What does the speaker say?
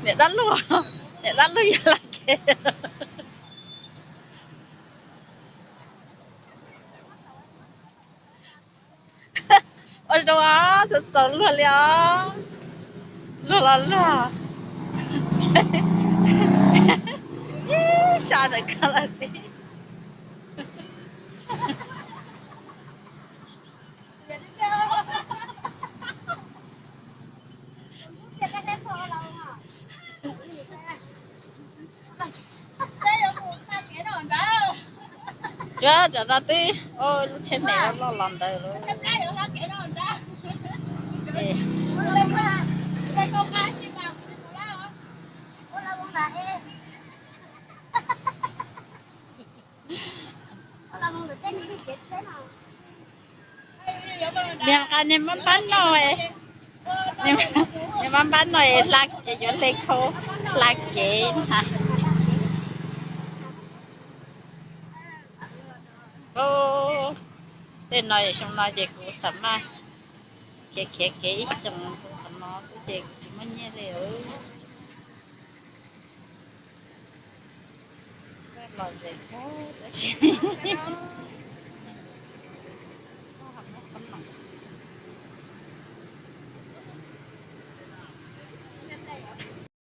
Niam dab laug, niam dab laug yog laj kev. Ua zoo os, txaus txaus luag li os. Luag los luag. Ib sab ntawm koj lawm tib. Tsuav cov no twb lub tsheb me loj loj los ntawd lawm. Niag nqa niag mab npab no, niag mab npab no hla, yuav hle khau hla kev na. Tej no xyoo no ces kuv xam maj khiav khiav kev ib xyoos rau qhov no xwb ces kuv tsis muaj nyiaj li. Los ze kawg tab sis